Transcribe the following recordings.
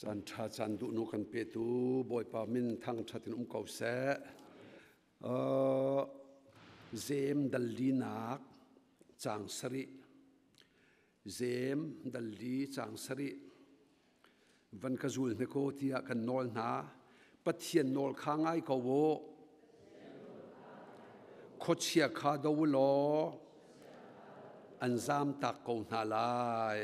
Caan ṭha caan duhnu kan petu Bawipa min thangṭhat in um ko seh. Zem dallinak caang sarih. Zem dalli caang sarih. Van ka zul hne ko tiah kan nawl hna. Pathian nawl kha ngai ko u. Khuachia kha do u law an zamtak ko hna lai.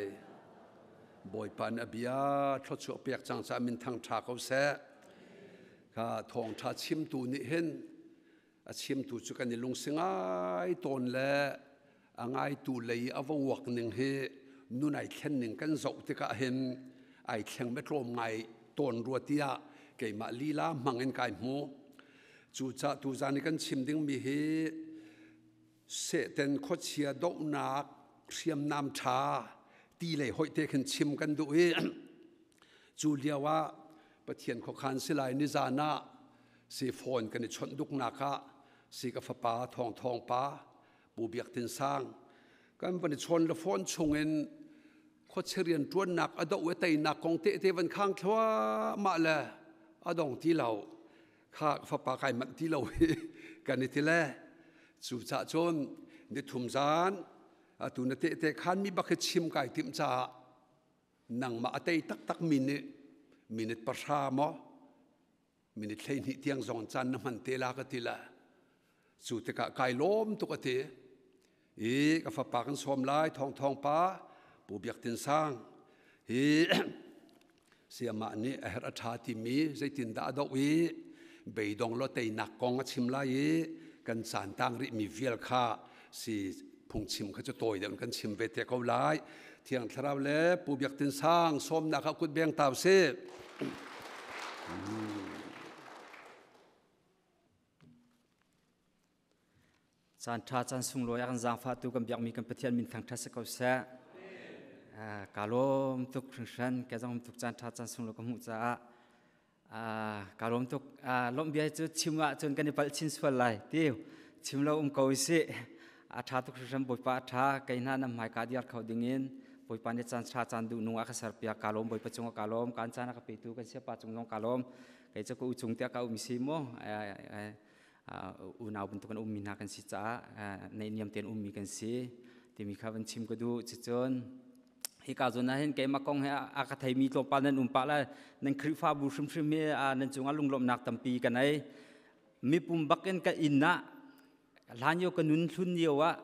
Bawipa nih a bia thluachuah pek cang caah min thang ṭha ko seh. Kha thawngṭha chimtu nih hin a chimtu cu kan i lungsi ngai tawn le a ngaitu lei a va uak ning hi nun ai thlen ning kan zoh tikah hin ai thleng me tlawm ngai tawn rua tiah keimah lila hmang in kai hmu. Cucaah tuzan i kan chim dingmi hi Satan khuachia dohnak hriamnam ṭha ti lei hoih te khin chim kan duh i cu lio ah Pathian khuakhan silai nizan ah si phone kan i chawnh duknak ah si ka fapa Thawng Thawng pa Pu Biak Tin Sang kan van i chawn le phone chungin khuachia rian ṭuannak a doh i teinak kong tehte van khang thluahmah le a dong ti lo. Kha fapa kai manh ti lo hi kan i ti le cucah cun nithum zan atu na tehte khan mi bak hi chim kai timh caah nangmah a tei taktak mi nih minute 10 maw minute 12 tiang zong caan na hman te la ka ti la. Cu tikah kai lawm tuk a ti i ka fapa kan sawm lai. Thawng Thawng pa Pu Biak Tin Sang hi siamah nih a herh a ṭha timi zeitindah a doh i beidong lo teinak kong a chim lai i kan caan tang rihmi vial kha si phungchim kha cu tawi deuh in kan chim ve te ko lai. Thiang Thlarau le Pu Biak Tin Sang sawmnak ah kut beng tau si. Caan ṭha caan sunglawi a kan zaangfahtu kan biakmi kan Pathian min thangṭhat si ko seh. Ka lawm tuk hringhran, ka zong tuk caan ṭha caan sunglawi ka hmuh caah ka lawm tuk. Lawmh bia cu chim ahcun kan i palh chin sual lai ti chim lo um ko usih. A ṭha tuk hringhran. Bawipa a ṭha. Kei hna nan hmai ka diar kho dingin Bawipa nih caan ṭha caan duh nung a ka serpiak. Ka lawm Bawipa cungah ka lawm. Kan caan a ka petu kan siapa cung zong ka lawm. Kei cu ka u cung tiah ka um si mu. Unau bantuk an ummi hna kan si caah naihniam tein ummi kan si timi kha van chim ka duh. Cucun hika zawn ah hin keimah kong he a ka theimi tlawmpal nan um pah lai. Nan Khrihfabu hrimhrim hi nan cungah lunglawmhnak tampi ka nei. Mipum bakin ka inn ah hlan yo ka nun hlun lio ah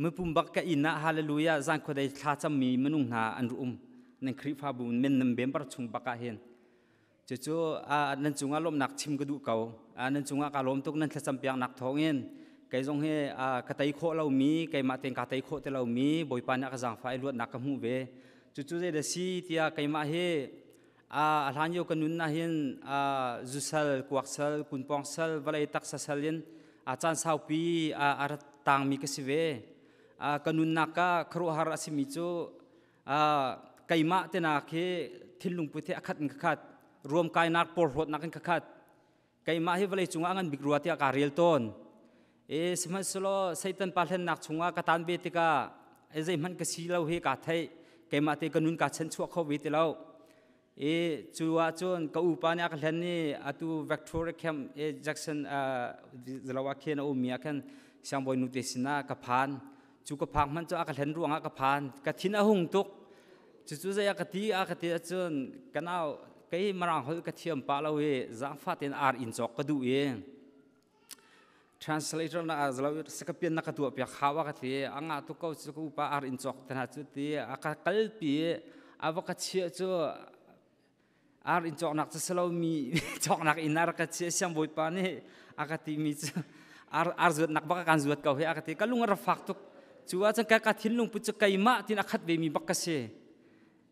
mipum bak ka inn ah hallelujah zan khuadei thla cammi minung hna an um nan Khrihfabu men nan member chung bak ah hin. Cucu nan cungah lawmhnak chim ka duh ko. Nan cungah kaa lawm tuk nan thlacam piaknak thawngin. Kei zong hi ka tei khawh lomi, keimah tein kaa tei khawh ti lomi, Bawipa nih a ka zaangfah i luatnak ka hmuh ve. Cucu zeidah si tiah keimah hi a hlan lio ka nun ah hin zusal, kuaksal, kunpawngsal, vawlei taksa sal in caan saupi a rat tangmi ka si ve. Ka nunnak ah khuaruahhar a simi cu keimah tenak hi thinlung put hi a khat in ka khat, ruamkainak porhlawtnak in ka khat. Keimah hi vawlei cungah a ngan bik rua tiah kaa rel tawn e. Sihmanhsehlaw Satan pa hlennak chungah ka tan ve tikah e zeihmanh ka si lo hi kaa theih. Keimah te ka nun kaa chanchuah kho ve ti lo e. Cu ahcun ka upa nih a ka hlen i atu Victoria Camp e Jackson zalo ah khin a ummi ah khan siangbawi nu te sinah ka phan. Cu ka phak hmanh cu a ka hlen ruangah ka phan. Ka thin a hung tuk. Cucu zei a ka ti a ka ti ahcun, ka nau, kei Mirang holh ka thiam pah lo i zaangfah tein ar inn cawk ka duh i translator na zalo sakapian na ka tuah piak hau a ka ti. A ngah tuk ko cu ka upa ar inn cawk te hna cu ti a ka kalpi. A va ka chiah cu ar inn cawknak cu silo mi cawknak inn ah rak ka chiah. Siangbawipa nih a ka timi cu ar ar zuatnak bak kan zuat ko hi a ka ti. Ka lung a rak fak tuk. Cu ahcun ka ka thinlung put cu keimah tin a khat ve mi bak ka si.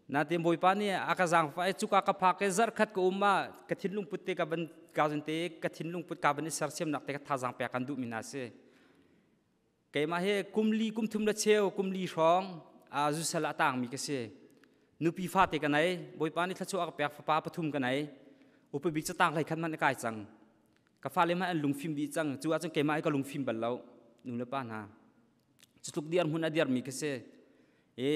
Natin Bawipa nih a ka zaangfah i cuka ka phak i zarh khat ka um ah ka thinlung put te ka van ka zun te ka thinlung put ka van i sersiamnak te ka thazaang pek kan duh mi hna si. Keimah hi kum li, kum thum le cheu, kum li hrawng zusal a tangmi ka si. Nupi fate ka nei. Bawipa nih thluachuah a ka pek, fapa pathum ka nei. Upa bik cu tang hlei khat hmanh kai cang. Ka fale hmanh an lungfim dih cang. Cu ahcun keimah hi ka lungfim bal lo. Nu le pa hna. Cu tluk diar hmun a diarmi ka si. I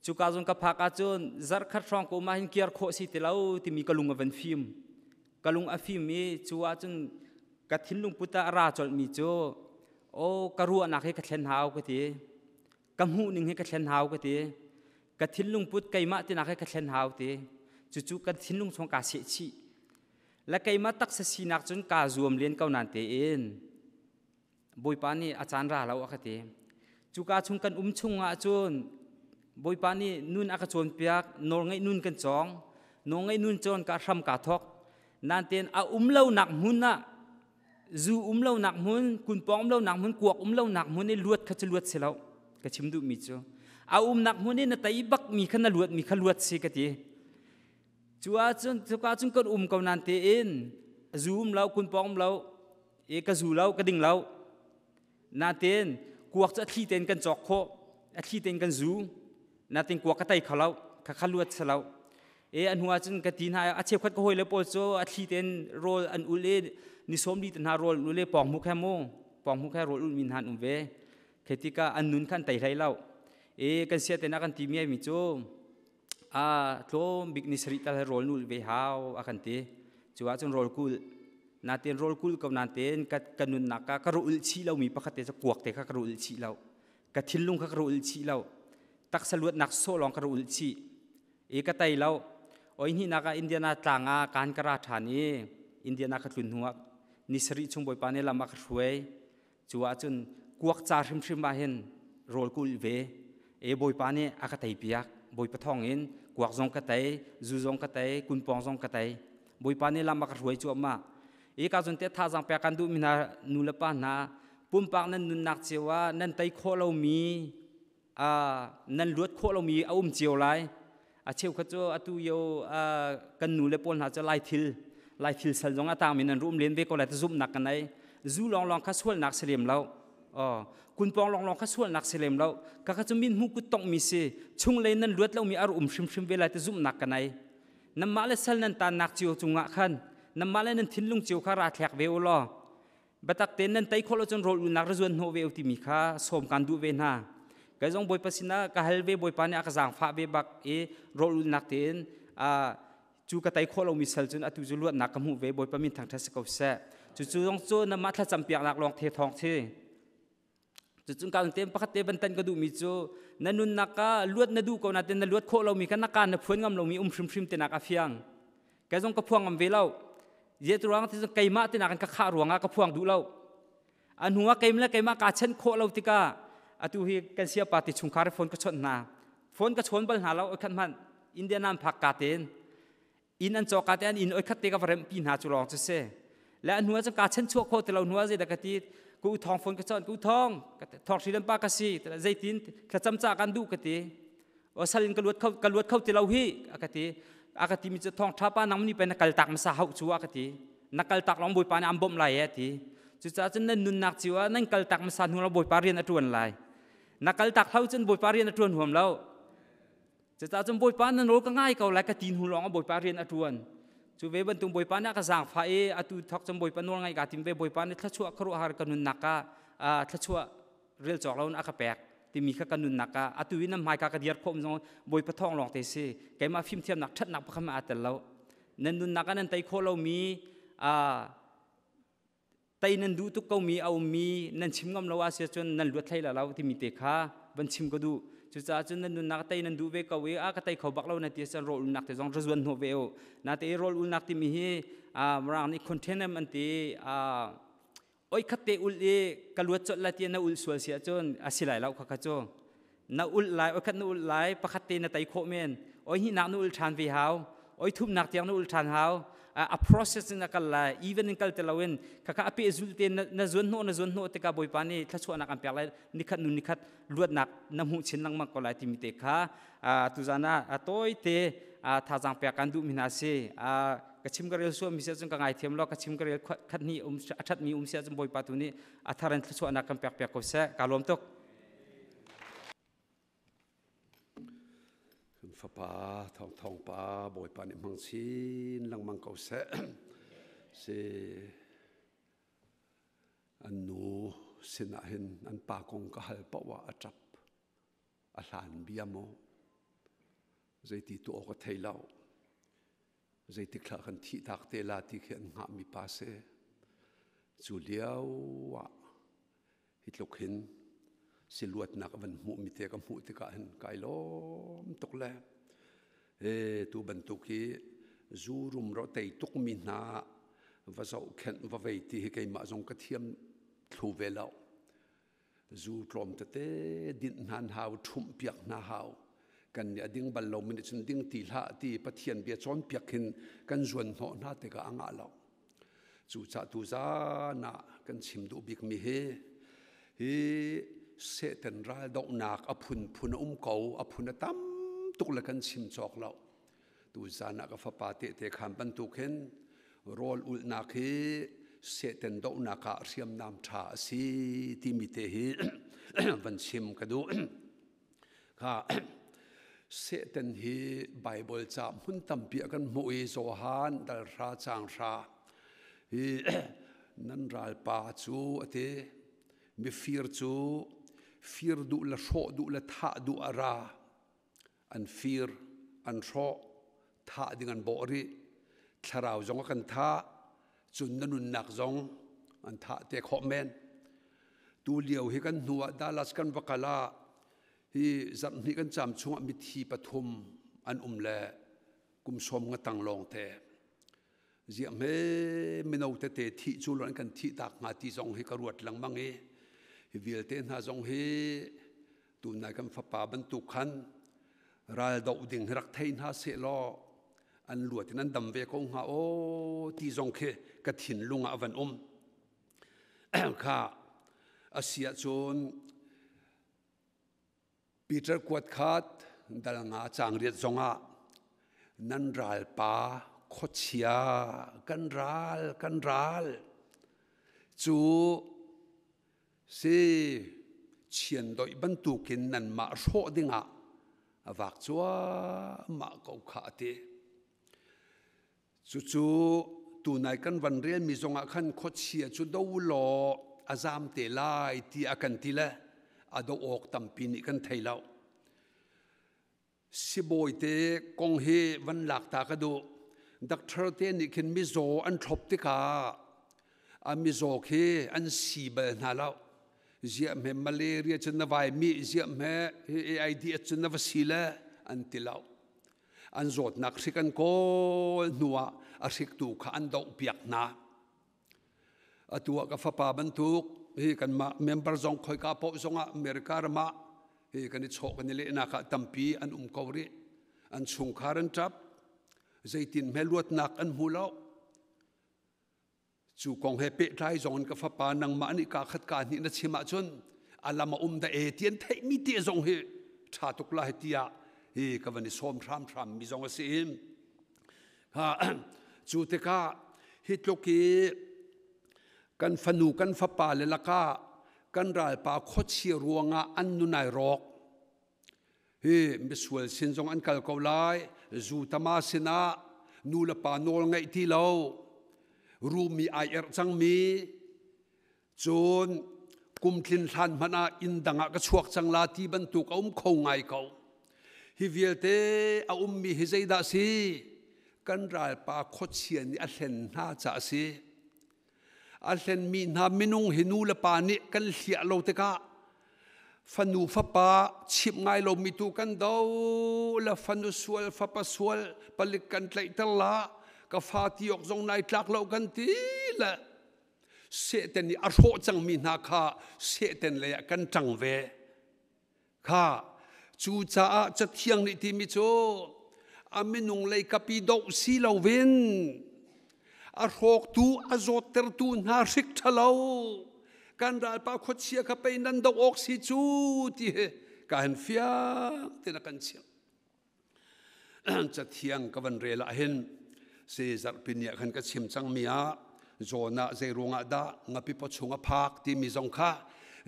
Cuka zong ka phak ahcun zarkhat hrawng ko ma hin kiar khawh si ti lo timi ka lung a van fim. Ka lung a fim i cu ahcun ka thinlung put ah a ra colhmi cu aw ka ruahnak hi ka thlen hau ka ti. Ka hmuh ning hi ka thlen hau ka ti. Ka thinlung put keimah tinak hi ka thlen hau ti. Cucu ka thinlung chung kaa seh chih. Le keimah taksa sinak cun kaa zuam len ko nan tein Bawipa nih a caan ra lo a ka ti. Cuka chung kan um chung ahcun Bawipa nih nun a ka cawnpiak, nawlngaih nun kan cawng. Nawlngaih nun cawn ka hram kaa thawk. Nain a um lonak hmun ah zu um lonak hmun, kunpawng um lonak hmun, kuak um lonak hmun i luat kha cu luat si lo. Ka chim duhmi cu a umnak hmun i na tei bakmi kha na luatmi kha luat si ka ti. Cu ahcun cuka cun kan um ko nain tein zu um lo, kunpawng um lo, e ka zu lo ka ding lo nain kuak cu a thli tein kan cawk khawh a thli tein kan zu nain kuak ka tei kho lo kha kha luat si lo e a hnu ah cun ka ti hna a cheukhat ka hawile pawl cu a thli tein rawl an ul i ni sawm li te hna rawl an ul i pawng hmuk he mu pawng hmuk he rawl ul mi hna an um ve khi tikah an nun kha an tei hlei lo e kan sia te na kan ti mi mi cu a tlawm bik ni sarih tal rawl nul ve hau a kan ti. Cu ahcun rawl kul natin rawl kul ko natin ka ka nunnak ka ka ru ul chih lomi pakhat te cu kuak te kha ka ru ul chih lo. Ka thinlung kha ka ru ul chih lo. Taksa luatnak sawh lawng ka ru ul chih. I ka tei lo. Oi hnihnak ah Indiana tlang ah kan ka ra ṭhan i Indiana ka tlun hnu ah ni sarih chung Bawipa nih lam a ka hruai. Cu ahcun kuak ca hrimhrim ah hin rawl ka ulh ve. E Bawipa nih a ka teipiak. Bawipa thawng in kuak zong ka tei, zu zong ka tei, kunpawng zong ka tei. Bawipa nih lam a ka hruai cuahmah. I ka zun te thazaang pek kan duhmi hna nu le pa hna pumpak nan nunnak cio ah nan tei khawh lomi nan luat khawh lomi a um cio lai. A cheukhat cu atu yo kan nu le pawl hna cu laithil laithil sal zong a tangmi nan rum len ve ko lai ti zumhnak kan nei. Zu lawnglawng kha sualnak si lem lo. Kunpawng lawnglawng kha sualnak si lem lo. Ka kha cu min hmu kut tongmi si. Chunglei nan luat lomi ar um hrimhrim ve lai ti zumhnak ka nei. Nanmah le sal nan tannak cio cungah khan nanmah le nan thinlung cio kha ra thlek ve u law biatak tein nan tei khawh lo cun rawl ulnak ra zuan hnawh ve u timi kha sawm kan duh ve hna. Kei zong Bawipa sinah ka hal ve Bawipa nih a ka zaangfah ve bak i rawl ulnak tein cu ka tei khawh lomi sal cun atu cu luatnak ka hmuh ve Bawipa min thangṭhat si ko seh. Cucu zong cu namah thlacam piaknak lawng the thawng si. Cucun ka te pakhat te ban tan ka duhmi cu na nunnak ka luat na duh ko nain na luat khawh lomi kha na ka na phuan ngam lomi um hrimhrim tinak a fiang. Kei zong ka phuang ngam ve lo. Ziah ruang ti keimah tinak in ka khah ruangah ka phuang duh lo. A hnu ah keimah le keimah kaa chen khawh lo tikah atu hi kan siapa ti chungkhar phone ka chawnh hna. Phone ka chawn bal hna lo oi khat hmanh Indiana an phak ka tein inn an cawk ka te an inn oi khat te ka va remh pi hna cu lawng cu si. Le a hnu ah cun kaa chen chuah khawh ti lo hnu ah zeidah ka ti ku thong phone ka chawnh ku thong thong hri pa ka si zeitin thlacam ca kan duh ka ti o sal in ka luat kho ka luat kho ti lo hi a ka ti a ka ti mi cu thong tha pa nang ni pe na kal tak masa hau chu a ka ti na kal tak long bawipa nih an bawmh lai e ti cucaah cun nan nunnak cio ah nan kal tak masa hnu la bawipa rian a tuan lai na kal tak hlo cun bawipa rian a tuan huam lo cucaah cun bawipa na nawl ka ngai ko lai ka ti hnu lawng ah bawipa rian a tuan cu ve bantuk bawipa nih a ka zaangfah i atu thok cun bawipa nawl ngai ka tim ve bawipa nih thluachuah khuaruahhar ka nunnak ah thluachuah rel cawk lo in a ka pek timi kha ka nunnak ah atu in nan hmaika ka dir khawh zong bawipa thawng lawng te si keimah fimthiamnak ṭhatnak pakhat aa tel lo nan nunnak ah nan tei khawh lomi tei nan duh tuk komi a ummi nan chim ngam lo ah si cun nan luat hlei la lo timi te kha van chim ka duh cucaah cun nan nunnak tei nan duh ve ko i a ka tei kho bak lo na ti cun rawl ulnak te zong razuan hnawh ve u na te rawl ulnak timi hi mirang nih container an ti oi khat te ul i ka luat colh lai ti na ul sual si ahcun a si lai lo kha kha cu na ul lai oi khat na ul lai pakhat te na tei khawh men oi hnihnak na ul ṭhan ve hau oi thumnak tiang na ul ṭhan hau a process in a kal lai even in kal te loin kha kha a pehzul te na zuan hnawh na zuan hnawh tikah bawipa nih thluachuahnak an pek lai nikhat nu nikhat luatnak na hmuh chin lengmang ko lai timi te kha tuzan ah a tawi te thazaang pek kan duhmi hna si ka chim ka rel suam mi si ahcun ka ngaithiam lo ka chim ka rel khat ni um a that mi um si ahcun bawipa tu nih a thar in thluachuahnak kan pek piak ko seh ka lawm tuk kan fapa thong thong pa bawipa nih hmang chin lengmang ko seh si an nu sinah hin an pa kong ka hal paoh ah a ṭap a hlan bia maw? Zeiti tuah awk a thei lo. Zeitik thla kan thih tak te la ti khi an hngahmi pa si. Cu lio ah hi tluk hin siluatnak a van hmuhmi te ka hmuh tikah hin kai lawm tuk le e tu bantuk hi zu rumro tei tukmi hna va zohkhenh va vei ti hi keimah zong ka thiam thlu ve lo. Zu tlawm tete dinh hna hau, ṭhumh piak hna hau. Kan nih a ding bal lomi nih cun ding ti hlah ti Pathian bia cawnpiak hin kan zuan hnawh hna tikah a ngah lo. Cucaah tuzaan ah kan chim duh bikmi hi hi Satan raldohnak a phunphun a um ko, a phun a tam tuk le kan chim cawk lo. Tuzaan ah ka fapa tehte khaan bantuk hin rawl ulhnak hi Satan dohnak ah hriamnam ṭha a si timi te hi van chim ka duh. Kha Satan hi Bible ca hmun tampi ah kan hmuh i Johan dal hra caang hra hi nan ralpa cu a ti mifir cu fir duh le hrawh duh le thah duh a ra. An fir, an hrawh, thah ding an bawh rih. Thlarau zong a kan thah, cun na nunnak zong an thah te khawh men. Tu lio hi kan hnu ah Dallas kan va kal ah hi zarhhnih kan caam chungah mithi pathum an um le kum sawm nga tang lawng te. Ziah hme mino tete thih cu lo an kan thih tak hnga ti zong hi ka ruat lengmang i hi vialte hna zong hi tunai kan fapa bantuk khan ral doh ding hi rak thei hna seh law an luat in an dam ve ko hnga aw ti zong khi ka thinlung ah a van um. Kha a si ahcun Peter kuat khat dal nga caang riat zongah nan ralpa khuachia kan ral kan ral cu si chiandoih bantukin nanmah hrawh dingah a vak cuahmah ko kha a ti. Cucu tunai kan van relmi zongah khan khuachia cu do law a zam te lai ti a kan ti le a do awk tampi nih kan thei lo. Sibawi te kong hi van lak ta ka duh. Doctor te nih khin mizaw an thlop tikah a mizaw khi an si bal hna lo. Ziah hme malaria cun na vai mi, ziah hme AIDS cun na va si le an ti lo. An zawtnak hrik an kawl hnuah a hriktu kha an dohpiak hna. Atu ah ka fapa bantuk hi kanmah member zong khoika paoh zongah America ram ah hi kan i chawh kan i lehnak ah tampi an um ko rih. An chungkhar an ṭap. Zeitin hme luatnak an hmu lo. Cu kong he pehtlai zong in ka fapa nangmah nih kaa khat kaa hnih na chim ahcun a lam a um da e ti an theihmi te zong hi ṭha tuk lai tiah hi ka van i sawm hramhram mi zong a si. Ha cu tikah hi tluk i kan fanu kan fapa le lakah kan ralpa khuachia ruangah an nun ai rawk. Hi misual sin zong an kal ko lai. Zu tama sinah nu le pa nawl ngaih ti lo. Rumi ai erh cangmi cun kum tlin hlan hmanh ah inn dang ah ka chuak cang la ti bantuk a um kho ngai ko. Hi vialte a ummi hi zeidah si? Kan ralpa khuachia nih a hlen hna caah a si. A hlenmi hna minung hi nu le pa nih kan hliah lo tikah fanu fapa chimh ngai lomi tu kan do le fanu sual fapa sual palik kan tlaihter la ka fa ti awk zong nai tlak lo kan ti le Satan nih a hrawh cangmi hna kha Satan lei ah kan ṭang ve. Kha cucaah Cathiang nih timi cu a minung lei kapi doh si loin a hrawktu a zawttertu hna hrik ṭhalo kan ralpa khuachia kha pei nan doh awk si cu ti hi ka han fiang tein a kan chimh. Cathiang ka van rel ah hin si zarhpi ni ah khan ka chim cangmi ah Jonah zei ruangah dah ngapi paw chung a phak timi zong kha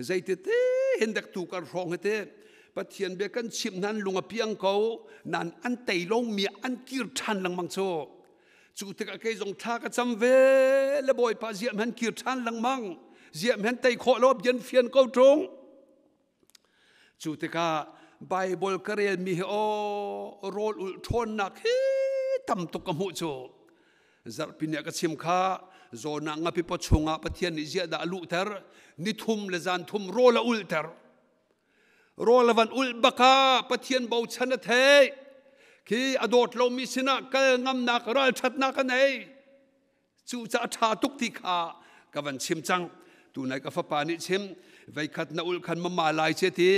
zeitete hin dek tu kan hrawng hi te Pathian bia kan chimh nan lung a piang ko nan an tei lomi an kir ṭhan lengmang cu cu tikah kei zong thla ka cam ve le Bawipa ziah han kir ṭhan lengmang ziah han tei khawh lo bian fian ko ṭung. Cu tikah Bible ka relmi hi aw rawl ulh ṭhawnnak hi tam tuk ka hmuh cu. Zarhpi ni ah ka chim kha zawn ah ngapi paw chungah Pathian nih ziah dah a luhter ni thum le zan thum rawl a ulhter. Rawl a van ulh bak ah Pathian bochan a theih. Khi a dawt lomi sinah kal ngamnak ralṭhatnak a nei. Cucaah ṭha tuk ti kha ka van chim cang. Tunai ka fapa nih chim veikhat na ulh khan mama lai che ti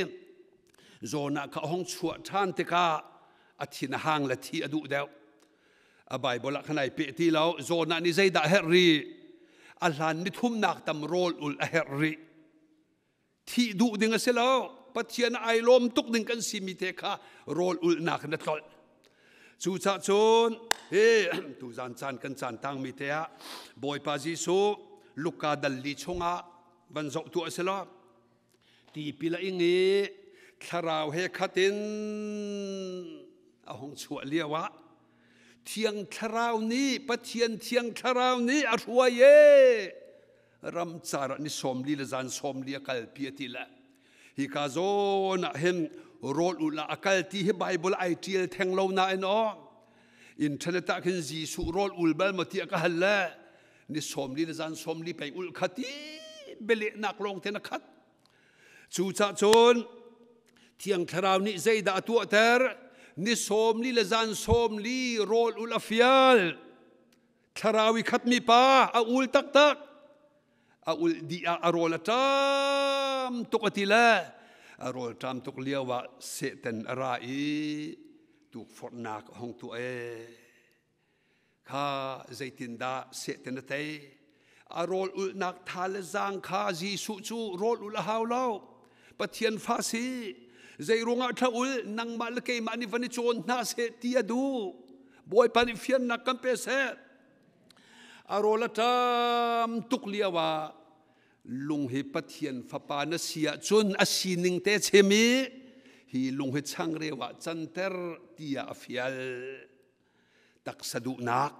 zawn ah kha hong chuah ṭhan tikah a thin a hang le thi a duh deuh. A Bible ah khan ai peh ti lo. Zawn ah nih zeidah a herh rih? A hlan ni thumnak tam rawl ulh a herh rih. Thih duh ding a si lo. Pathian ai lawm tuk ding kan simi te kha rawl ulhnak in a tlolh. Cucah cun hi tuzan caan kan caan tangmi te ah Bawipa Jesuh Luka dal li chungah van zoh tuah si lo. Tipil a ing i thlarau he khat in a hung chuah lio ah Thiang Thlarau nih Pathian Thiang Thlarau nih a hruai e ramcar ah ni 40 le zan 40 a kalpi a ti le hika zawn ah hin rawl ulh ah a kal ti hi Bible ai ṭial theng lo nain aw internet ah khin Jesuh rawl ul bal maw tiah ka hal le ni 40 le zan 40 pei ulh kha ti bialehnak lawng te na khat. Cucah cun Thiang Thlarau nih zeidah a tuahter? Ni 40 le zan 40 rawl ulh a fial. Thlarau i khatmi pa a ul taktak. A ulh dih ah a rawl a ṭam tuk a ti le a rawl ṭam tuk lio ah Satan a ra i tukforhnak a hung tuah ee. Kha zeitindah Satan a tei? A rawl ulhnak tha le zaang kha Jesuh cu rawl ulh a hau lo. Pathian fa si. Zei ruangah thla ul nangmah le keimah nih van i cawn hna seh ti a duh. Bawipa nih fiannak kan pe seh. A rawl a ṭam tuk lio ah lung hi Pathian fapa na si ahcun a sining te chim i hi lung hi changreu ah canter tiah a fial. Taksa duhnak.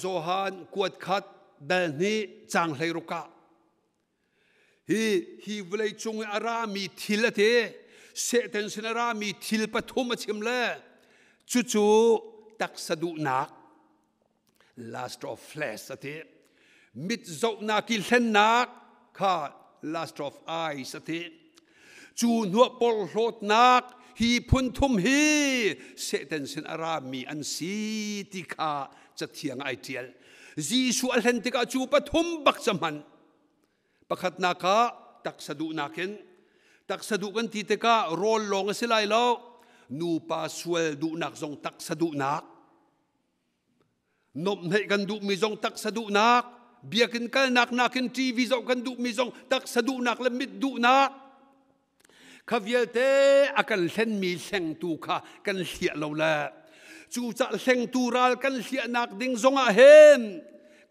Johan kuat khat dal hnih cang hlei ruk ah Hi hi vawlei cung i a rami thil a ti. Satan sin a rami thil pathum a chim le cucu taksa duhnak, lust of flesh a ti. Mit zohnak i hlennak kha lust of eyes a ti. Cu hnuah porhlawtnak hi phun thum hi Satan sin a rami an si ti kha Cathiang ai ṭial. Jesuh a hlen tikah cu pathum bak ca hman. Pakhatnak ah taksa duhnak in taksa duh kan ti tikah rawl lawng a si lai lo. Nupa sual duhnak zong taksa duhnak. Nomhneih kan duhmi zong taksa duhnak. Biakinn kalnak nakin TV zoh kan duhmi zong taksa duhnak le mit duhnak. Kha vialte a kan hlenmi hlengtu kha kan hliah lo le cucah hlengtu ral kan hliahnak ding zongah hin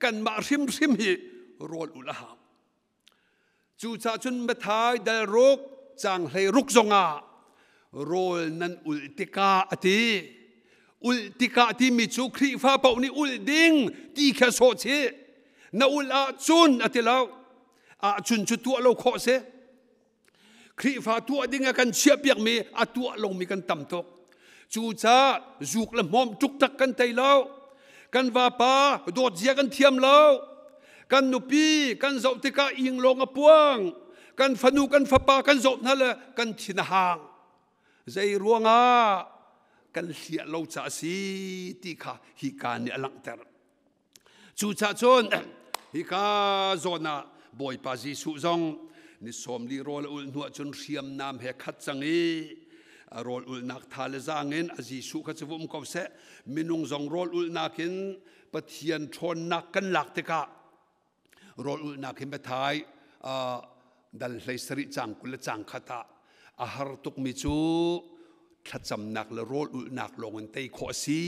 kanmah hrimhrim hi rawl ulh a hau. Cucah cun Matthai dal ruk caang 16 zongah rawl nan ulh tikah a ti. Ulh tikah timi cu Khrihfa paoh nih ulh ding ti kha sawh chih. Na ulh ahcun a ti lo. Ahcun cu tuah lo khawh si. Khrihfa tuah ding a kan chiahpiakmi a tuah lomi kan tam tuk. Cucaah zuk le hmawm ṭukṭak kan tei lo. Kan vapa dawt zia kan thiam lo. Kan nupi kan zoh tikah inglawng a puang. Kan fanu kan fapa kan zoh hna le kan thin a hang. Zei ruangah kan hliah lo ca a si ti kha hika nih a langhter. Cucaah cun hika zawn ah Bawipa Jesuh zong ni 40 rawl a ulh hnuah cun hriamnam he khat cang i a rawl ulhnak tha le zaang in a Jesuh kha cu va um ko seh. Minung zong rawl ulhnak in Pathian ṭhawnnak kan lak tikah rawl ulhnak hin biathai dal 17 caang 20 le caang khat ah a har tukmi cu thlacamnak le rawl ulhnak lawng in tei khawh a si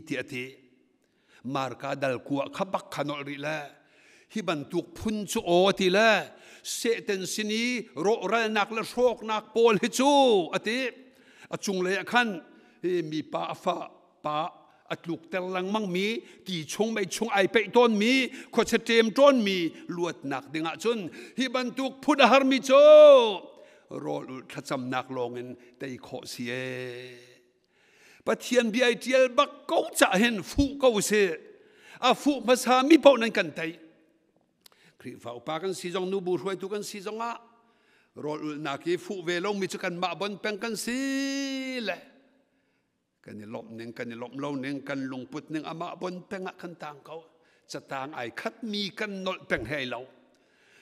ti a ti. Marka dal kua kha bak kha nolh rih le hi bantuk phun cu aw ti le Satan sin i rawhralnak le hrawknak pawl hi cu a ti. A cunglei ah khan hi mipa a fa pa a tlukter lengmang mi ti chung mei chung ai peih tawn mi khuachia ṭem tawn mi luatnak dingah cun hi bantuk phun a harmi cu Rawl ulh thlacamnak lawngin tei khawh si ee. Pathian bia i ṭial bak ko cah hin fuh ko si. A fuh hmasa mi paoh nan kan tei. Khrihfa upa kan si zong nubu hruaitu kan si zongah rawl ulhnak i fuh ve lomi cu kanmah bon peng kan si le kan i lawmh ning kan i lawmh lo ning kan lungput ning amah bon peng ah kan tang ko. Catang ai khat mi kan nolh peng hei lo.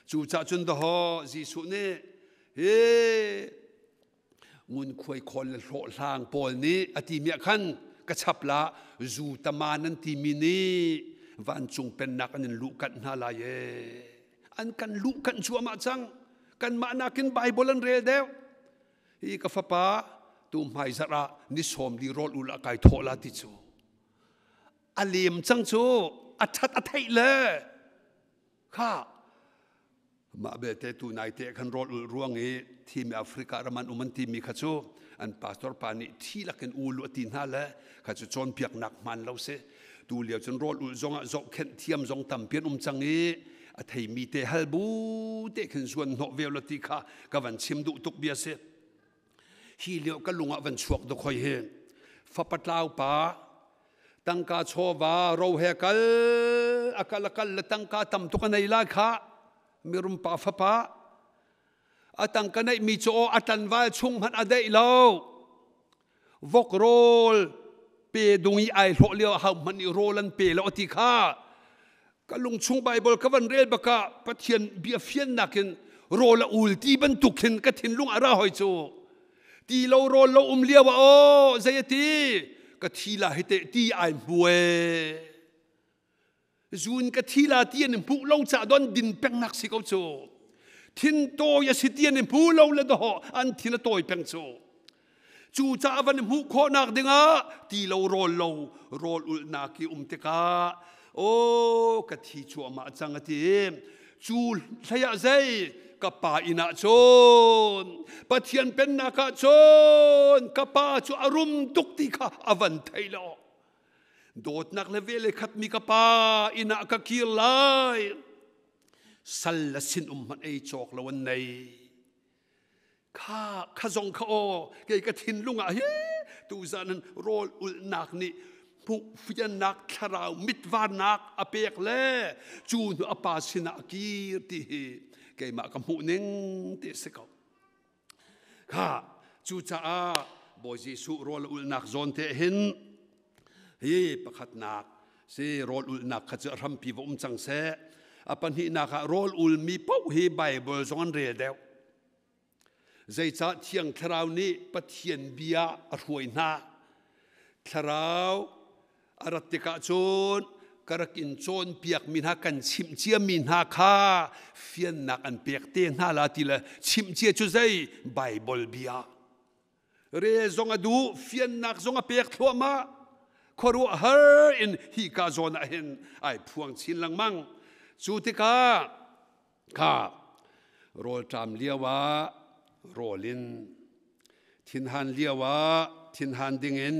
Cucah cun dahaw Jesuh nih hi ngunkhuai khawl le hlawhhlang pawl nih a timi ah khan ka chap la zu tama nan timi nih vancung pennak an in luhkanh hna lai ee. An kan luhkanh cuahmah cang. Kanmah nakin Bible an rel deuh. Hi ka fapa tu hmai zarh ah ni sawm li rawl ul ah kai thawh la ti cu a lem cang cu a that a theih le kha. Mah belte tu naite khan rawl ulh ruang i thimi Africa ram an um an timi kha cu an pastor pa nih thi lakin ulu a ti hna le kha cu cawnpiaknak hmaan lo si. Tu lio cun rawl ulh zong ah zohkhenh thiam zong tampi an um cang i a theimi te hal bu te khin zuan hnawh ve lo ti kha ka van chim duh tuk bia si. Hi lio ka lung ah van chuak dok hoi hi. Fapa tlau pa tangka chawva ro he kal akal akal le tangka tam tuk a nei lai kha mirum pa fapa a tangka neih mi cu a tlanval chung hmanh a deih lo. Vok rawl pe dung i ai hlawh lio hau hmanh i rawl an pe lo ti kha ka lungchung Bible ka van rel baka Pathian bia fiannak in rawl a ul ti bantuk khin ka thinlung a ra hoi cu. Ti lo rawl lo um lio ah aw zei a ti ka thi la hi te ti ai hmue zun ka thi la ti an hmuh lo ca don din peng nak si ko cu. Thin tawi a si ti an hmu lo le doh an thin a tawi peng cu. Cu ca van hmuh khawhnak dingah ti lo rawl lo rawl ulhnak i um tikah o ka thi cuahmah cang a ti. Cu hlei ah zei ka pa inn ah cun Pathian pennak ah cun ka pa cu a rum tuk ti kha a van thei lo. Dawtnak le ve le khatmi ka pa inn ah ka kir lai. Sal le sin um hmanh ei cawk lo an nei. Kha kha zong kha aw kei ka thinlung ah hi tuzan in rawl ulhnak nih hmuh fiannak thlarau mitvarnak a pek le cu hnu a pa sinah a kir ti hi keimah ka hmuh ning ti a si ko. Kha cucaah Bawi Jesuh rawl ulhnak zawn te hin hi pakhatnak si rawl ulhnak kha cu a hrampi va um cang seh. A pahnihnak ah rawl ulmi paoh hi Bible zong an rel deuh. Zeicah Thiang Thlarau nih Pathian bia a hruai hna. Thlarau a rat tikah cun ka rak in cawnpiakmi hna kan chimh ciami hna kha fiannak an pek te hna la ti le chimh cia cu zei Bible bia. Rel zong a duh, fiannak zong a pek thluahmah. Khuaruahhar in hi ka zawn ah hin ai phuang chin lengmang. Cu tikah kha rawlṭam lio ah rawl in, thinhan lio ah thinhan dingin,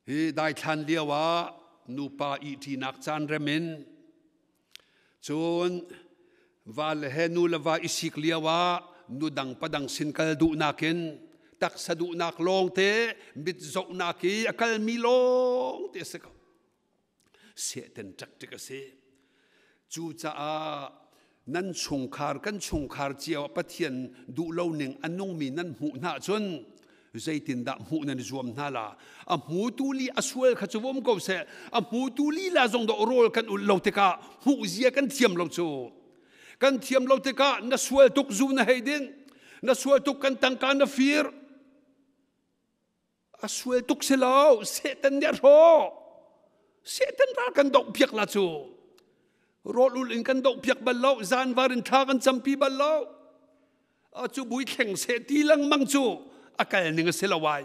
hi daithlan lio ah nupa ihṭinak caan rem in, cun va le he nu le va i sik lio ah nu dang padang sin kal duhnak in taksa duhnak lawngte mit zohnak i a kalmi lawngte a si ko. Satan tactic a si. Cucaah nan chungkhar kan chungkhar cio Pathian duh lo ning a nungmi nan hmuh hna cun zeitindah hmuh nan zuam hna la? A hmutu li a sual kha cu um ko seh. A hmutu lila zong dawh rawl kan ulh lo tikah hmuh zia kan thiam lo cu. Kan thiam lo tikah na sual tuk zu na hei din, na sual tuk kan tangka na fir. A sual tuk si lo. Satan nih a hrawh. Satan ral kan doh piak la cu. Rawl ul in kan doh piak bal lo. Zanvar in thla kan campi bal lo. A cu bui thleng seh ti lengmang cu a kal ning a si lo ai.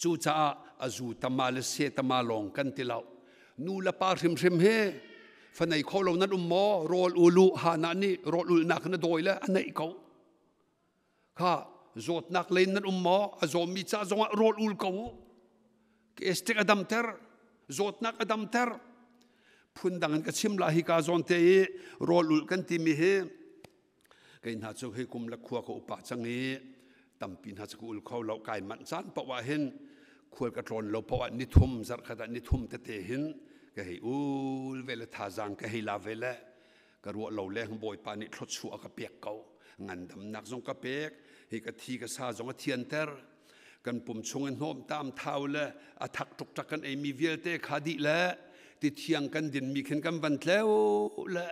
Cucaah a zu tama le se tama lawng kan ti lo. Nu le pa hrimhrim he fanei kho lo nan um maw? Rawl ulu ha na nih rawl ulnak na dawi le a neih ko. Kha zawtnak lei nan um maw? A zawmi ca zongah rawl ul ko u. Estek a damter, zawtnak a damter. Phundang in ka chim la hi ka zawn te i rawl ul kan timi hi. Kei hna cu hei kum le khua ka upa cang i tampi hna cu ka ul kho lo. Kai manh caan paoh ah hin khual ka tlawn lo paoh ah nithum zarhkhat ah nithum tete hin ka hei ul ve le thazaang ka hei la ve le ka ruah lo le Bawipa nih thluachuah a ka pek ko. Ngandamnak zong ka pek, hi ka thi ka sa zong a thianter. Kan pum chung in hnawm tam thau le a thak ṭukṭak kan eimi vialte kha dih le ti thiang kan dinmi khin kan van tleu le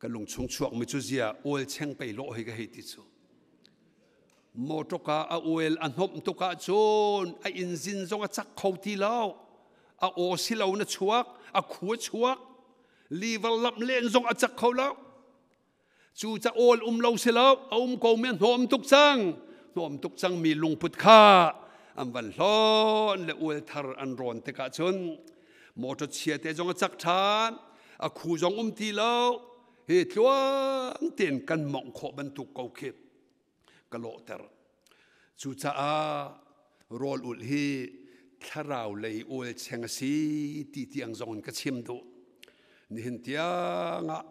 ka lungchung chuakmi cu zia oil cheng pei lawh hi ka hei ti cu. Motor a oil a hnawmh tuk ahcun a engine zong a cak kho ti lo. A aw si lo na chuak, a khu a chuak, liver lamh len zong a cak kho lo. Cu ca awl um lo si lo, a um ko mi a hnawm tuk cang. Hnawm tuk cang mi lungput kha an van hlawn le oil thar an rawn tikah cun motor chia te zong a cak ṭhan, a khu zong um ti lo. Hi tluang tein kan mongh khawh bantuk ko khi ka lawhter. Cucaah rawl ulh hi thlarau lei oil cheng a si ti tiang zong in ka chim duh. Nihin tiang ah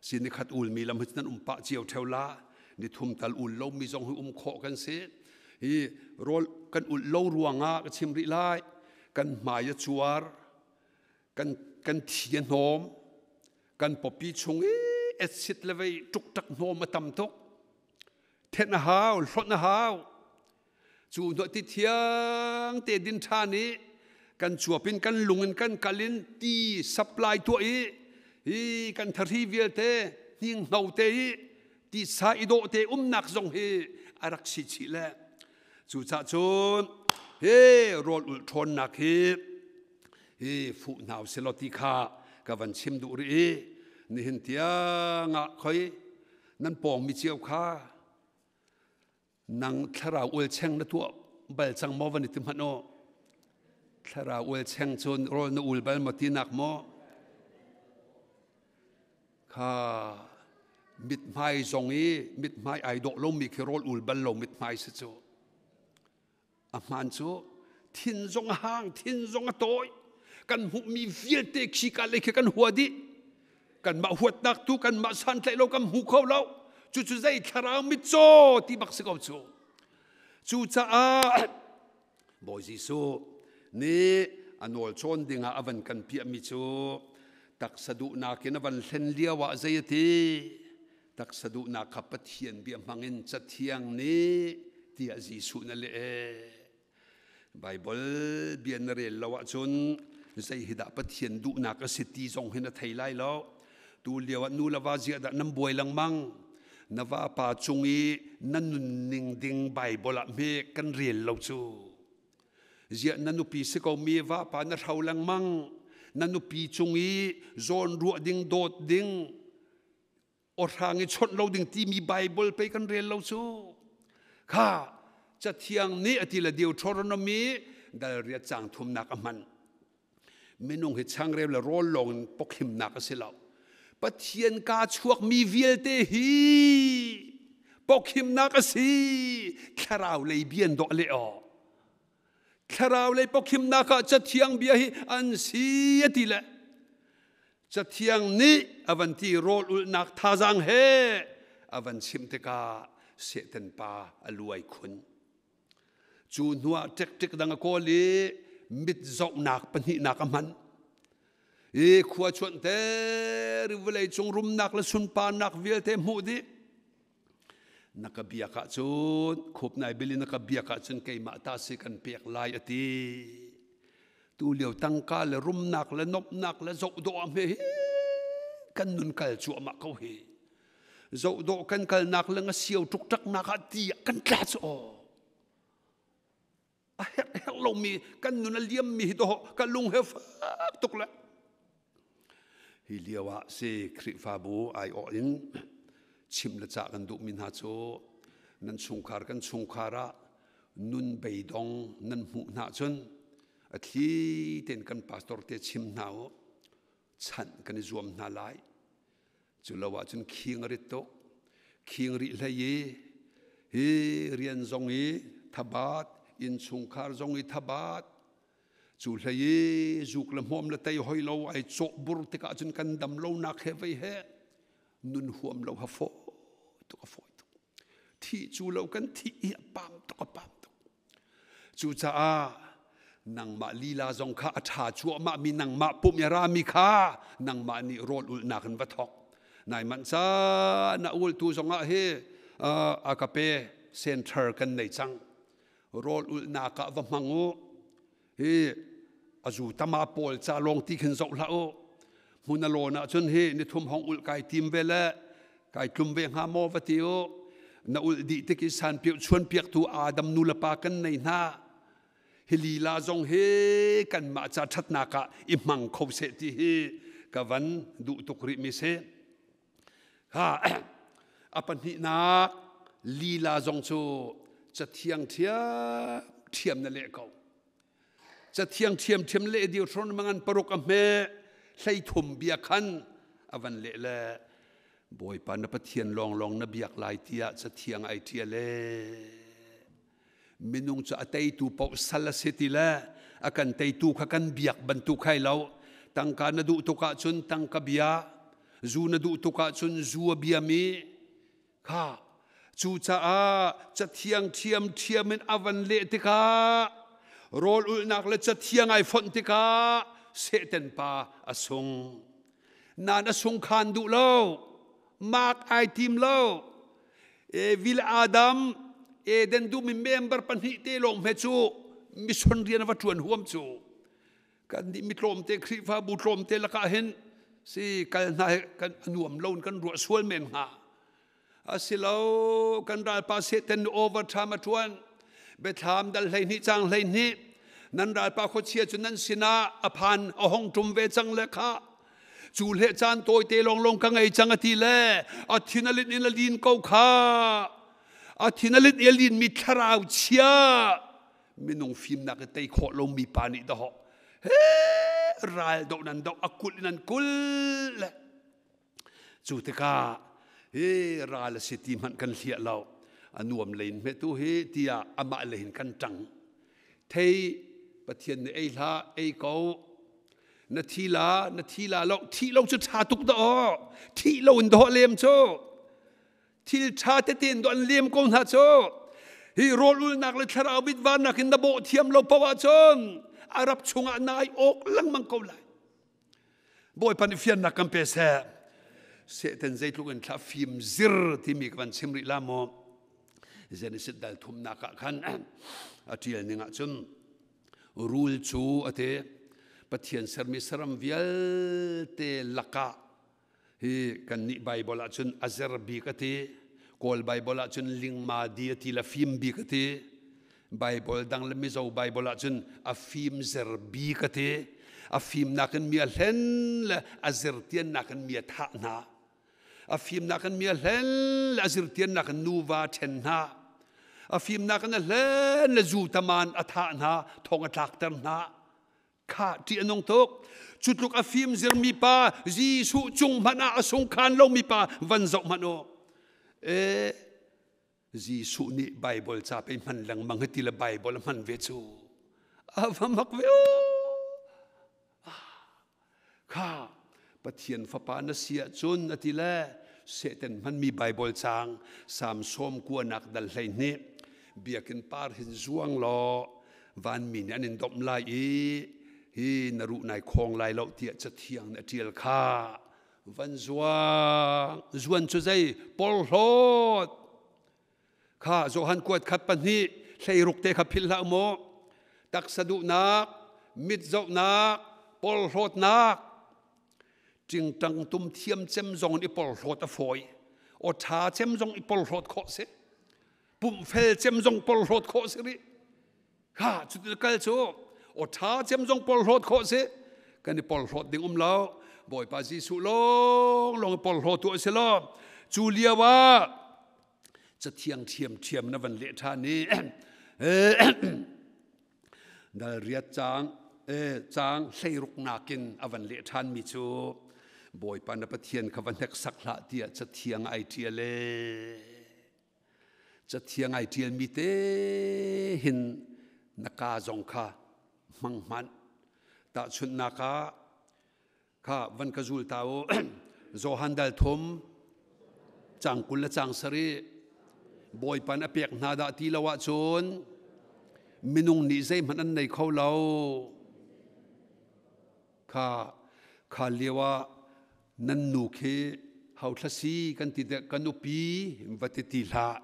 si nikhat ulmi lam hi nan um pah cio ṭheo la, nithum tal ul lomi zong hi um khawh kan si. Hi rawl kan ulh lo ruangah ka chim rih lai, kan hmai a cuar, kan thi a hnawm, kan pawpi chung i acid le vei ṭukṭak hnawm a tam tuk. Thenh a hau, hlonh a hau. Cu hnuah ti thiang te din ṭhan i kan cuap in kan lung in kan kal in ti supply tuah i hi kan thahri vialte hninghno te i tisa i dawh te umnak zong hi a rak si chih le cucah cun he rawl ulh ṭhawnnak hi hi fuh hna usih ti kha ka van chim duh rih i nihin tiang ah khoi nan pawng mi cio kha nang thlarau ualcheng na tuah bal cang maw van i ti hmanh aw. Thlarau ualcheng cun rawl na ul bal maw tinak maw? Kha mithmai zong i mithmai ai dawh lomi khi rawl ul bal lo mithmai si cu. A hmaan cu thin zong a hang, thin zong a tawi. Kan hmuhmi vialte khi ka lei khi kan hua dih. Kanmah huatnak tu kanmah santlaih lo kan hmu kho lo. Cucu zei thlarau mitcaw ti bak si ko cu. Cucaah Bawi Jesuh nih a nawl cawn dingah a van kan piahmi cu taksa duhnak in a van hlen lio ah zei a ti? Taksa duhnak kha Pathian bia hmangin Cathiang nih tiah Jesuh na leh ee. Baibal bia na rel lo ahcun zei hi dah Pathian duhnak a si ti zong hi na thei lai lo. Tu lio ah nu le va ziah dah nan buai lengmang. Na vapa cung i na nunning ding Baibal ah hme kan rel lo cu. Ziah na nupi si ko mi vapa na hro lengmang. Na nupi cung i zawn ruah ding dawt ding awhrang i chawnh lo ding timi Bible pei kan rel lo cu. Kha Cathiang nih a ti le Deuteronomy dal riat cang thumnak a hman. Minung hi changreu le rawl lawng in pokhimnak a si lo. Pathian ka chuakmi vialte hi pokhimnak a si. Thlarau lei bian dawh le aw. Thlarau lei pokhimnak ah Cathiang bia hi an si a ti le Cathiang nih a van ti rawl ulhnak thazaang he a van chimh tikah Satan pa a luai khun. Cu hnuah ṭekṭek dang a kawl i mit zohnak pahnihnak a hman. I khua chuanh te vawlei cung rumnak le sunparnak vialte hmuh dih. Na ka biak ahcun khup nai bil in na ka biak ahcun keimah ta si kan pek lai a ti. Tu lio tangka le rumnak le nomhnak le zohdawh ah hme hi kan nun kal cuahmah ko hi. Zohdawh kan kalnak le nga sio ṭukṭaknak ah ti ah kan tla cu aw. A herh herh lomi kan nun a liammi hi dawh ka lung he fak tuk le. Hi lio ah si Khrihfabu aiawh in chim le cah kan duhmi hna cu nan chungkhar kan chungkhar ah nun beidong nan hmuh hna cun a thli tein kan pastor te chim hna u, chanh kan i zuam hna lai. Cu lo ahcun khing a rit tuk. Khing rih hlei i hi rian zong i thabat, innchungkhar zong i thabat, cu hlei i zuk le hmawm le tei hoi lo ai cawh bur tikah cun kan dam lonak he vei he nun huam lo ha fawi. tuk a fawi tuk. Thih cu lo kan thih hi a pam tuk a pam tuk. Cucaah nangmah lila zong kha a ṭha cuahmah mi nangmah pum i rami kha nangmah nih rawl ulhnak in va thawk. Nai manh caan na ultu zongah hi a ka pe center kan nei cang. Rawl ulhnak ah va hmang u. Hi a zu tama pawl ca lawng ti khin zoh hlah u. Hmun a lawn ahcun hi nithum hong ulh kai tim ve le kai tlum ve hnga maw va ti u. Na ulh dih tik i san piak chuan piaktu Adam nu le pa kan nei hna. Hi lila zong hi kanmah ca ṭhatnak ah i hmang kho seh ti hi ka van duh tuk rih mi si. Ha a pahnihnak lila zong cu cathiang ṭhiam ṭhiam na leh ko. Cathiang ṭhiamṭhiam le Deuteronomy ngan paruk a hme 13 bia khan a van leh le Bawipa na Pathian lawnglawng na biak lai tiah cathiang ai ṭial e. Minung cu a teitu paoh sal a si ti le a kan teitu kha kan biak bantuk hai lo. Tangka na duh tuk ahcun tangka bia, zu na duh tuk ahcun zu a biami Kha cucaah cathiang ṭhiamṭhiam in a van leh tikah rawl ulhnak le cathiang ai fonh tikah Satan pa a sung. Nan a sung khan duh lo, mak ai tim lo. Evil Adam, Eden duhmi member pahnih te lawng hme cu mission rian a va ṭuan huam cu. Kan nih mi tlawmte Khrihfabu tlawmte lakah hin si kal hna he kan nuam lo in kan ruah sual men hnga. Asilo kan ralpa Satan overtime a ṭuan. Biathlam dal 12 cang 12 nan ralpa khuachia cu nan sinah a phan a hong ṭum ve cang le kha cu hle caan tawite lawnglawng ka ngei cang a ti le a thin a linh in a lin ko kha a thin a linh i a lin mi thlarau chia minung fimnak i tei khawh lomi pa nih dahawh he ral doh nan doh a kulh in an kulh le cu tikah hi ral a si ti hmanh kan hliah lo a nuam lein hmetu hi tiah amah lehin kan ṭang thei Pathian nih ei hlah ei ko na thi la na thi la lo thih lo cu ṭha tuk dah aw thih lo in dawh lem cu Thil ṭha tete in an lem ko hna cu. Hi rawl ulnak le thlarau mitvannak in na bawh thiam lo paoh ahcun Arab chungah nai awk lengmang ko lai. Bawipa nih fiannak kan pe seh. Satan zeitluk in thla fim zir timi ka van chim rih la maw? Genesis dal thumnak ah khan a ṭial ning ahcun rul cu a ti Pathian sermi saram vialte lakah Hi kannih Baibal ahcun a zer bik a ti. Kawl Baibal ahcun lingma di a ti le fim bik a ti. Baibal dang le Mizo Baibal ahcun a fim zer bik a ti. A fimnak in mi a hlen le a zirtiannak in mi a thah hna. A fimnak in mi a hlen le a zirtiannak in nuva a ṭhen hna. A fimnak in a hlen le zu taman a thah hna, thong a tlakter hna. Kha ṭih a nung tuk. Cu tluk a fim zirmi pa Jesuh cung hmanh ah a sungkhan lomi pa van zoh hmanh u. E Jesuh nih Baibal ca pei hman lengmang hi ti le Baibal a hman ve cu. A va mak ve u. Kha Pathian fapa na si ahcun a ti le Satan hmanmi Baibal caang Salm 90 dal 12 biakinn par hin zuang law vanmi nih an in domh lai i hi na ruh nai khawng lai lo tiah cathiang nih a ṭial kha van zuang zuan cu zei porhlawt Kha Johan kuat khat pahnih 16 te kha philh hlah maw? Taksa duhnak, mit zohnak, porhlawtnak, ṭingṭang tum thiam cem zong in i porhlawt a fawi. Aw ṭha cem zong i porhlawt khawh si. Pumhfel cem zong porhlawt khawh si rih. Kha cuti kal cu aw ṭha cem zong porhlawt khawh si. Kan i porhlawt ding um lo. Bawipa Jesuh lawng lawng i porhlaw tu a si lo. Cu lio ah Cathiang ṭhiamṭhiam na van leh ṭhan i dal riat caang caang 16 nakin a van leh ṭhanmi cu Bawipa na Pathian kha va hneksak hlah tiah cathiang ai ṭial e. Cathiang ai ṭialmi te hin na kaa zong kha hmang hmanh. Tahchunhnak ah Kha van ka zul ta u. Johan dal thum. Cang 20 le cang 7. Bawipa a pek hna dah ti lo ahcun minung nih zeihmanh an nei kho lo. Kha kha lio ah nan nu khi hauthla si kan ti dek ka nupi va ti ti hlah.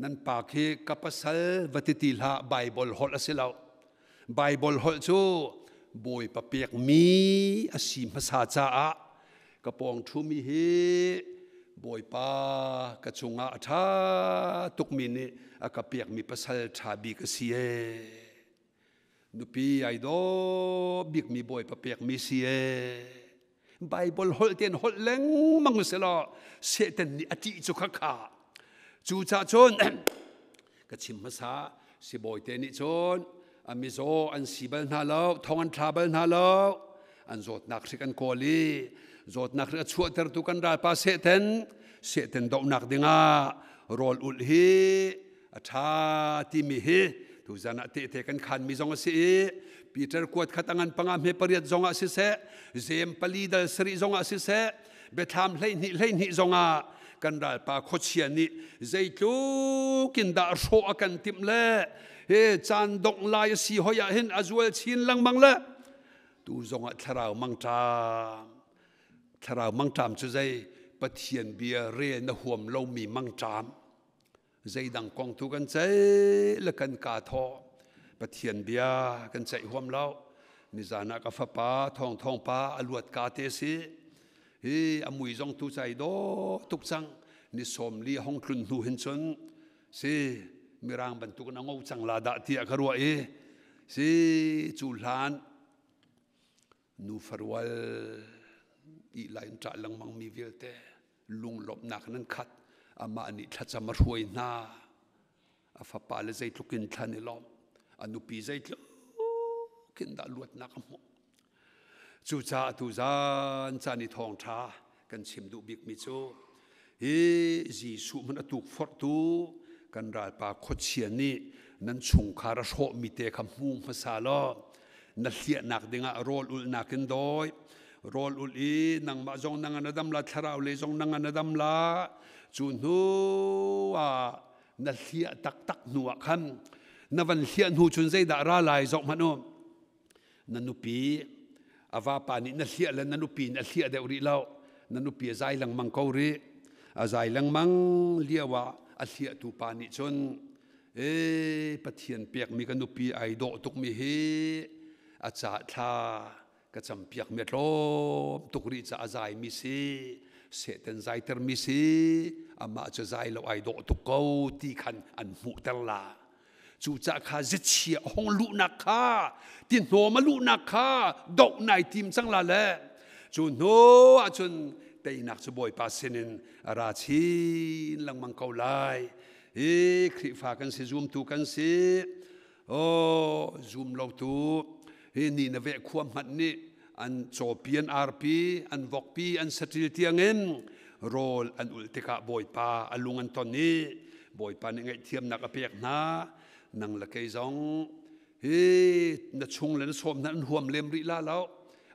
Nan pa khi ka pasal va ti ti hlah. Baibal holh a si lo. Baibal holh cu Bawipa pekmi a si hmasa caah ka pawng ṭhumi hi Bawipa ka cungah a ṭha tukmi nih a ka pekmi pasal ṭha bik a si ee. Nupi ai dawh bikmi Bawipa pekmi si ee. Baibal holh tein holh lengmang selaw Satan nih a ṭih cu khakha. Cucaah cun ka chim hmasa, sibawi te nih cun a mizaw an si bal hna lo, thong an thla bal hna lo, an zawtnak hrik an kawl i zawtnak hrik a chuahtertu kan ralpa Satan, Satan dohnak dingah rawl ulh hi a ṭha timi hi tuzan ah tehte kan khanmi zong a si i Peter kuat khat a ngan panga hme pariat zong ah siseh, Jem pali dal sarih zong ah siseh, Biathlam 12 12 zong ah kan ralpa khuachia nih zeitluk in dah hrawh a kan timh le he caan dongh lai a si hoi ah hin a zual chin lengmang le tu zong ah thlarau mangṭam. Thlarau mangṭam cu zei? Pathian bia rel na huam lomi mangṭam. Zeidang kong tu kan ceih le kan kaa thawh, Pathian bia kan ceih huam lo. Nizan ah ka fapa Thawng Thawng pa a luat ka te si hi, a mui zong tu cai dawh tuk cang. Ni 40 hong tlun hnu hin cun si mirang bantuk in a ngo cang la dah tiah ka ruah i si cu hlan nu farual i lain ṭah lengmang mi vialte lunglawmhnak nan khat. Amah nih thlacam a hruai hna. A fapa le zeitluk in thlan i lawm, a nupi zeitluk in dah luatnak a hmuh. Cucaah tu zan caan i thawngṭha kan chim duh bikmi cu hi Jesuh hmanh a tukforhtu kan ralpa khuachia nih nan chungkhar a hrawhmi te kha hmu hmasa law na hliahnak dingah rawl ulhnak in dawi. Rawl ulh i nangmah zong nang an dam la, thlarau lei zong nang an dam la. Cu hnu ah na hliah taktak hnu ah khan, na van hliah hnu cun zeidah ra lai zoh hmanh u. Na nupi a vapa nih na hliah le na nupi nih a hliah deuh rih lo, na nupi a zai lengmang ko rih. A zai lengmang lio ah a hliahtu pa nih cun, e Pathian pekmi ka nupi ai dawh tukmi hi, a ca thla ka campiak mi a tlawm tuk rih ca a zai mi si, Satan zaiter mi si, amah cu zai lo ai dawh tuk ko ti khan an hmuhter la. Cucah kha zichia hong luhnak kha, ti hnawm a luhnak kha doh nai tim cang la le cu hnu ahcun teinak cu Bawipa sinin a ra chin lengmang ko lai. Hi Khrihfa kan si, zumtu kan si, oh zum lo tu hi ni na veh khua hmanh nih an cawpi, an arpi, an vokpi, an saṭil tiangin rawl an ulh tikah Bawipa a lung an ton i Bawipa nih ngaihthiamnak a pek hna. Nang le kei zong hi na chung le na sawm hna an huam lem rih la lo,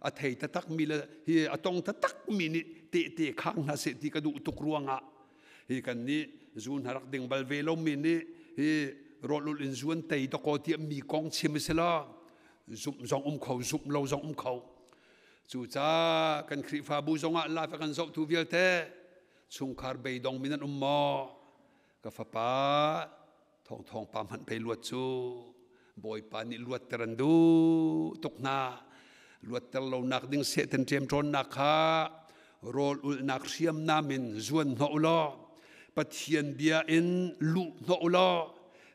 a thei taktak mi le hi a tong taktak mi nih tehte khang hna seh ti ka duh tuk ruangah hi kan nih zun rak ding bal ve lo mi nih hi rawl ulh in zuan tei dakaw tiah mi kong chim si lo, zumh zong um kho, zumh lo zong um kho. Cucaah kan Khrihfabu zongah live a kan zohtu vialte chungkhar beidong mi nan um maw? Ka fapa Thawng Thawng pa hmanh pei luat cu. Bawipa nih luatter an duh tuk hna. Luatter lonak ding Satan ṭemṭawnnak kha rawl ulhnak hriamnam in zuan hnawh u law Pathian bia in luh hnawh u law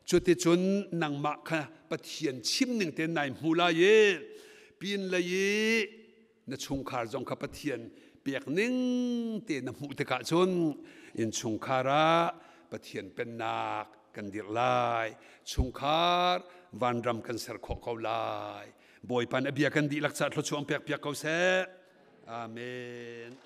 cuticun nangmah kha Pathian chim ning tein nai hmu lai i pin lei i na chungkhar zong kha Pathian pek ning te na hmuh tikah cun innchungkhar ah Pathian pennak kan dirh lai, chungkhar vanram kan ser khawh ko lai. Bawipa nih a bia kan dihlak caah thluachuah pek piak ko seh. Amen.